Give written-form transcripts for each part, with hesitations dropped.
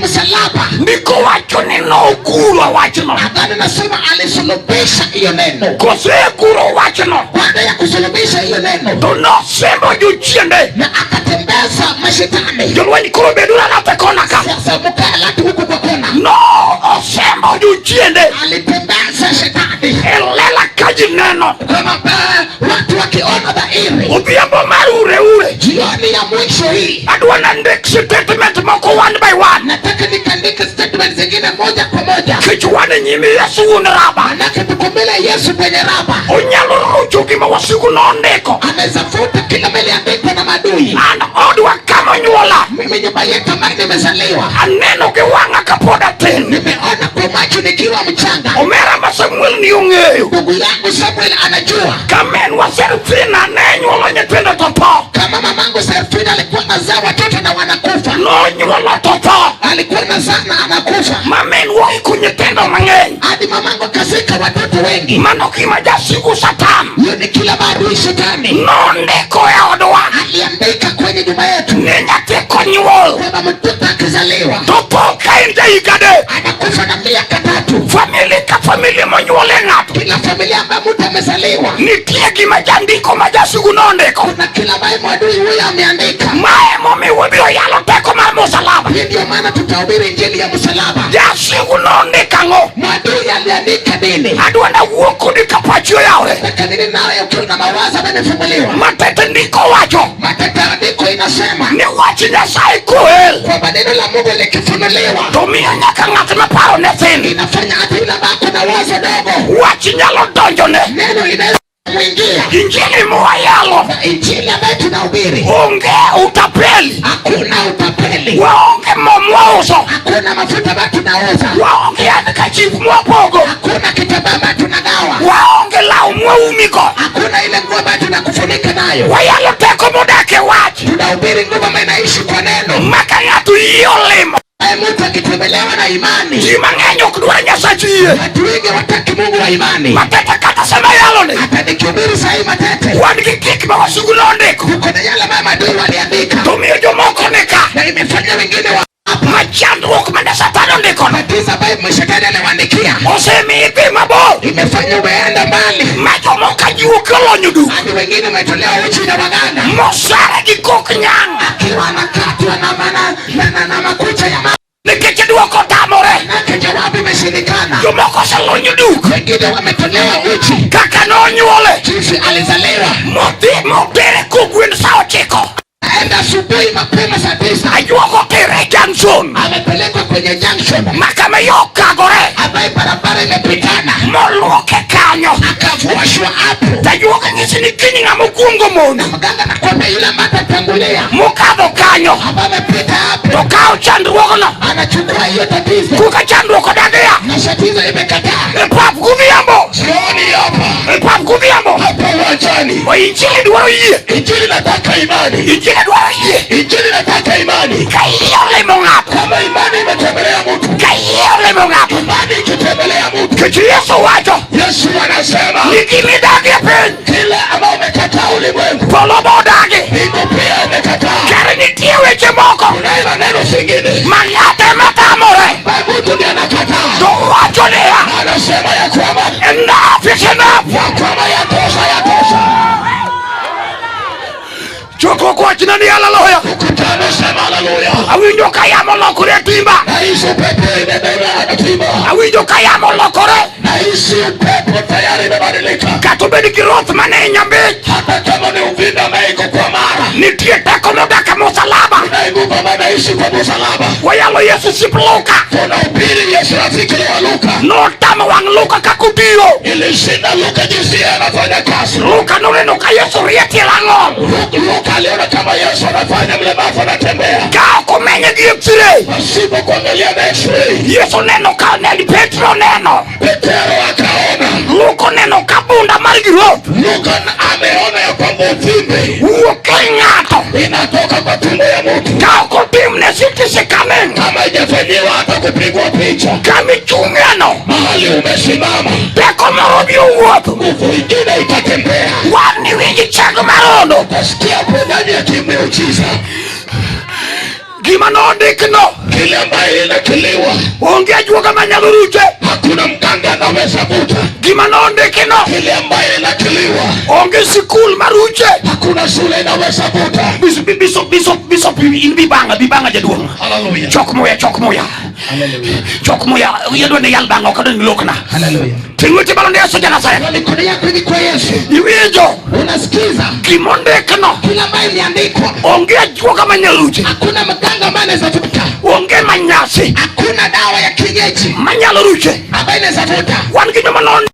Msalaba. Ndiko wacho ni noguro wachno. Agano nasema alisulubisha hiyo neno. Koseguro wachno, Baada ya kusulubisha hiyo neno, to nosembo jochiende. Na akatembeza mashetani. Jolweny koro beduru alata kona ka. Sasa mkae alert huku kwa kona. No osembo jochiende Alitembeza shetani e lela ka ji neno. kama watu wakiona dhahiri. Odhiambo mar ure ure. Jioni ya mwisho hii, Adwa nandik statement moko one by one. Nataka nikaandike statement zingine moja kwa moja, Kech wan e nyim Yesu wuon raba. Manake tuko mbele ya Yesu kwenye raba. Onyalo rucho gima wasigu nondiko. Anaweza futa kila meliandikwa na maadui. An odwa kama onyuola. Mimi nyumba yetu ambayo nimezaliwa, Aneno gi wang'a kapod atin. Nimeona kwa macho nikiwa mchanga. Omera ma Samuel ni ong'eyo. Ndugu yangu Samuel anajua. Ka minwa Serfina ne nyuolo nyithindo to tho. Kama mamangu Serfina alikuwa anazaa watoto na wanakufa, Nonyuolo to tho. Alikuwa anazaa na anakufa, Ma minwa oiko nyithindo mang'eny. Hadi mamangu akazika watoto wengi. Mano gima jasigu Satan. Hiyo ni kila maadui shetani Nondiko e odwa. Aliandika kwenye nyumba yetu Ni nyathi konyuol. Kwamba mtoto akizaliwa To tho ka en jahiga 3. Anakufa na miaka 3. Family ka family monyuole ng'ato. Kila familia ambayo mtu amezaliwa, Nitie gima jandiko ma jasigu nondiko. Kuna kila ambaye mwadui huyo ameandika. Ma emomiyo wabiro yalo teko mar musalaba. Hii ndio maana tutahubiri injili ya msalaba. Jasigu nondiko ang'o? Mwadui aliandika nini? Adwa nawuo kodi ka pachi oyawre. Nataka nini nawe ukiwa na mawazo ambayo yamefunguliwa. Matete ndiko wacho. Matete andiko inasema Ni wach Nyasaye koel. Kwamba neno la Mungu likifunuliwa, To miyo nyaka ng'at ma paro ne thin. Inafanya hata yule ambaye kuna wazo dogo, Wach nyalo donjone. Neno inaweza mwingia. Injili mwayalo. Na injili ambayo tunahubiri, Onge utapeli. Hakuna utapeli. Waonge mo mwauso. Hakuna mafuta ambayo tunauza. Waonge handkerchief mwapogo. Hakuna kitambaa ambayo tunagawa. Waonge law mwaumiko. Hakuna ile nguo ambayo tunakufunika nayo. Wayalo teko modak e wach. Tunahubiri nguvu ambayo inaishi kwa neno. Maka ng'ato yie olimo. Mtu akitembelewa na imani, Ji mang'eny ok dwar Nyasachi yie. Watu wengi wataki Mungu wa imani. Matete kata sama yalo ni. Hata nikihubiri sahi matete, Wan gi gik ma wasigu nondiko. Tuko na yale ambayo maadui waliandika, To miyo jomoko ni ka. Na imefanya wengine wa Ma chandruok mane Satan ondikono. Matatizo ambayo shetani aliwaandikia, Osemiyo idhi mabor. Imefanya umeenda mbali. Ma jomoko ajuoke olonyo duk. Hadi wengine wametolewa uchi na waganga. Mosare gi kok nyang'. Akiwa anakatwa na mana na makucha ya ma Nikech duoko tamore. Manake jawabu imeshindikana. Jomoko oselonyo duk. Wengine wametolewa uchi. Kaka nonyuole. Jinsi alizaliwa. Modhi motere kogwen sa 9. Aenda asubuhi mapema saa 9. Ajuogo tere junction. Amepelekwa kwenye junction. Makama yo kagore. Ambaye barabara imepitana. Moluoke kanyo. Akavuoshwa hapo. Tajuogo nyisi ni kiny ng'ama okuongo mondo. Na mganga anakwambia yule ambaye atatangulia. Mokadho kanyo. Ambaye amepita hapo. To kao chandruogno. Anachukua hiyo tatizo. Kuka chandruok odagia. Na tatizo imekataa. E pap godhiambo. Jioni hapa. E pap godhiambo. Hapa uwanjani. O injili dwaro yie. Injili nataka imani. Injili dwaro yie. Injili nataka imani. Ka yie olimo ng'ato. Kama imani imetembelea mtu. Ka yie olimo ng'ato. Imani ikitembelea mtu. Kech Yesu wacho. Yesu anasema. Ni gima idagi e piny. Kile ambao umekataa ulimwengu. Polo bodagi. Mbingu pia imekataa. Kare nitie weche moko. Kunayo maneno singine. Ma ng'ato ema tamore. Ambaye mtu ndiye anakataa. To wacho niya. Anasema ya kwamba Enough is enough. Ya kwamba yatosha, yatosha. Choko wachna ni haleluya. Mkutano sema haleluya. Awinjo ka yamo lokore timba. Nahisi upepo imebeba timba. Awinjo ka yamo lokore. Nahisi upepo tayari imebadilika. Kata obed gi roth mane e nyambich. Hata kama ni uvimbe ambaye iko kwa mara. Nitie teko modak e musalaba. Kuna nguvu ambayo inaishi kwa msalaba. Wayalo Yesu osiep Luka. Tunahubiri Yesu rafiki wa Luka. Notamo wang' Luka kaka obiro. Ilishinda Luka jinsi yeye anafanya kazi. Luka noneno ka Yesu rie tie lang'ol. Luka aliona kama Yesu anafanya mlemavu anatembea. Ka ok omenye gi x-ray. Pasipo kuangalia na x-ray. Yesu neno ka ne Petro neno. Petero akaona. Luka oneno ka bunda mar gi roth. Luka ameona ya kwamba uvimbe wuok e ng'ato. Inatoka kwa tumbo ya mtu. Ka ok otimne CT scanning. Kama haijafanyiwa hata kupigwa picha. Kama ichung'eno. Mahali umesimama. Teko moro biro wuotho. Nguvu ingine itatembea. Wan ni winji chego mar hono. Utasikia uponyaji ya kimiujiza. Gima Gima nondikno Kile ambaye inakiliwa, onge ajuoga manyalo ruche. Hakuna mganga anaweza vuta. Gima nondikno Kile ambaye inakiliwa, onge sikul maruche. Hakuna shule inaweza vuta. Bishop, bishop, bishop, bishop, in bibanga, bibanga jaduong'. Haleluya. Chok muya, chok muya. Haleluya. Chok muya, yadwa ne yal banga ok adwa ni lokna. Haleluya. Ting' lweti malo ne Yesu ja Nazareth. Kwa mikono yako hivi kwa Yesu. Iwinjo Unasikiza gimondikno kila ambaye imeandikwa, onge ajuoga manyalo ruche. Hakuna mganga ambaye anaweza vuta, Onge manyasi hakuna dawa ya kienyeji manyalo ruche. Ambayo inaweza vuta. Wan gi joma nondik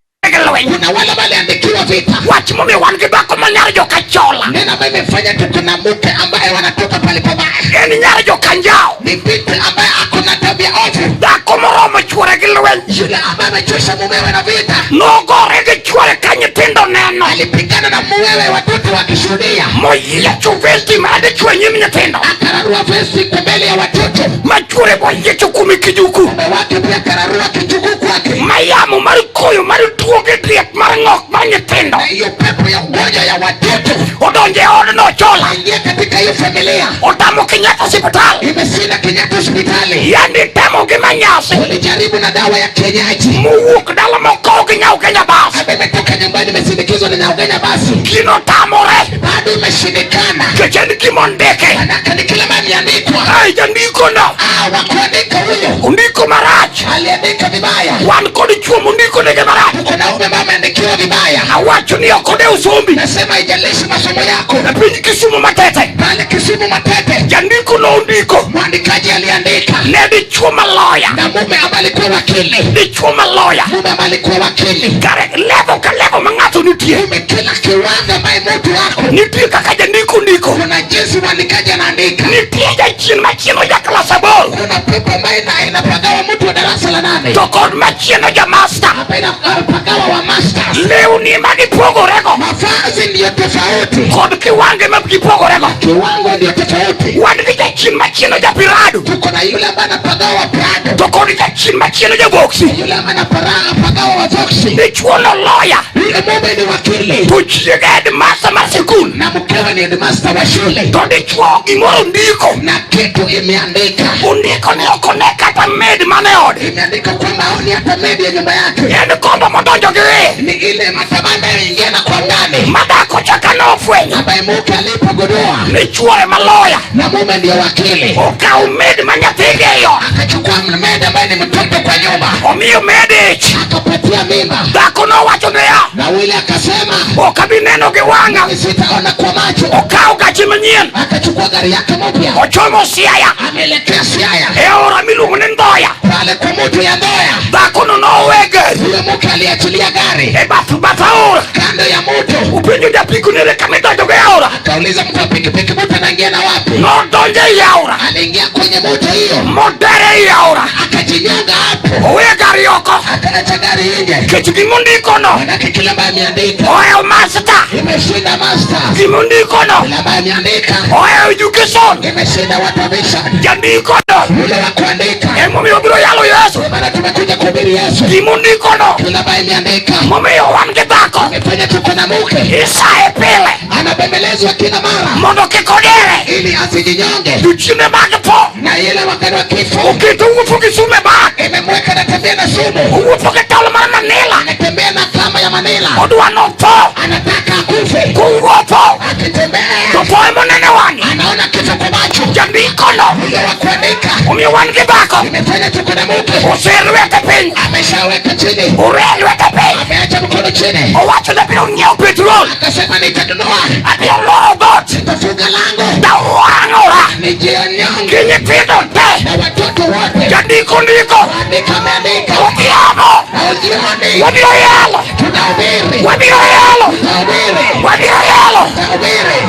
lweny. Kuna wale ambao waliandikiwa vita. Wach momiyo wan gi dhako ma nyar jokachola. Neno ambayo imefanya tuko na mke ambaye wanatoka pale pabaya, En nyar jokanjao. Ni binti ambaye akona tabia ovu, Dhako moromo chuore gi lweny. Yule ambaye amechosha mumewe na vita, Nogore gi chuore ka nyithindo neno. Alipigana na mumewe watoto wakishuhudia, Moyiecho vesti mar dichuo e nyim nyithindo. Akararua vesti kwa mbele ya watoto, Ma chuore boyiecho kuome kijuku. Mume wake pia akararua kichuguu kwake, Ma yamo mar koyo mar tuo gi diek mar ng'ok mar nyithindo. Na hiyo pepo ya ugonjwa ya watoto Odonjo e odno chola. Ingia katika hiyo familia, Otamo Kenyatta osiptal. Imeshinda Kenyatta hospitali, Yandi temo gi manyasi. Ulijaribu na dawa ya kienyeji, Mowuok dala mokow gi nyau Kenya bas. Ambaye imetoka nyumbani imesindikizwa na Nyaugenya basi, Gino tamore. Bado imeshindikana. Nikech en gimondike. Manake ni kile ambayo imeandikwa. Ai, jandiko no. Ah, wakuandika huyo Ondiko marach. Aliandika vibaya. Wan kod chuo mondiko nigi marach. Tuko na ume ambaye ameandikiwa vibaya. Awacho ni ok odew sombi. Nasema haijalishi masomo yako. E piny Kisumu Matete. Pale Kisumu Matete. Jandiko no ondiko. Mwandikaji aliandika. Ne dichuo maloya. Na mume ambaye alikuwa wakili. Dichuo maloya. Mume ambaye alikuwa wakili. Kare level ka level ma ng'ato nitie. Mume kila kiwango ambaye mtu wako. Nitie kaka jandiko ndiko. Kuna jinsi mwandikaji anaandika. Nitie jachien machielo ja klas aboro. Kuna pepo ambaye inapagawa mtu wa darasa la 8. To kod machielo ja master. Ambaye inapagawa wa masters. Lewni ma gipogorego. Mavazi ndiyo tofauti. Kod kiwango ma gipogorego. Kiwango ndiyo tofauti. Wan gi jachien machielo ja Prado. Tuko na yule ambaye anapagawa Prado. To kod jachien machielo ja Voxy. Yule ambaye anapagawa wa Voxy. Dichuo no lawyer. Yule mume ni wakili. To chiege headmaster mar sikul. Na mkewe ni headmaster wa shule. To dichuo gimoro ondiko. Na kitu imeandika. Ondiko ni ok one kata maid mane ode. Imeandika kwamba haoni hata maid ya nyumba yake. En kombo modonjo gi iye. Ni ile matabanda inayoingia na kwa ndani. Madhako chaka nofwenyo. Ambaye mke alipogodoa. Ni chuore maloya. Na mume ndio wakili. Okawo maid ma nyathigi ei ot. Akachukua maid ambaye ni mtoto kwa nyumba. Omiyo maid ich. Akapatia mimba. Dhako nowacho niya. Na yule akasema, Ok abi neno gi wang'a. Mimi sitaona kwa macho. Okawo gache manyien. Akachukua gari yake mpya. Ochomo Siaya. Ameelekea Siaya. E aora miluongo ni Ndhoya. Pale kwa mto ya Ndhoya. Dhako no nowe gari. Yule mke aliachilia gari. E bath aora. Kando ya mto. Openjo japiko ni ere kama idonjo gi aora. Akauliza mtu wa pikipiki, mtu anaingia na wapi? Nodonjo ei aora. Aliingia kwenye mto hiyo. Modere ei aora. Akajinyonga hapo. Owe gari oko. Akaacha gari nje. Nikech gimondiko no. Manake kile ambaye ameandika. Ohewo master. Imeshinda master. Gimondiko no. Kile ambaye ameandika. Ohewo education. Imeshinda watu wa mission. Jandiko no. Yule wa kuandika. Emomiyo wabiro yalo Yesu. Kwa maana tumekuja kuhubiri Yesu. Gimondiko no. Kile ambaye ameandika. Momiyo wan gi dhako. Amefanya tuko na mke. Isaye pile. Anabembelezwa kila mara. Mondo kik odere. Ili asijinyonge. Jochiende mag tho. Na ile wakati wa kifo. Oketo owuotho gi sumu e bat. Imemweka anatembea na sumu. Owuotho gi tol mar Manila. Anatembea na kamba ya Manila. Odwa notho. Anataka akufe. Kowuotho. Akitembea. To tho emoneno wang'e. Anaona kifo kwa macho. Jandiko no. Yule wa kuandika. Omiyo wan gi dhako. Imefanya tuko na mke. Oser lwete piny. Ameshaweka chini. Ore lwete piny. Ameacha mkono chini. Owacho ni abiro ng'iewo petrol. Akasema nitanunua. Abiro loro dhoot. Nitafunga lango. Tawang'ora. Nijionyonge. Gi nyithindo te. Na watoto wote. Jandiko ndiko. Andika ameandika. Odhiambo. Ujioni. Wabiro yalo. Tunahubiri. Wabiro yalo. Tunahubiri. Wabiro yalo. Tunahubiri.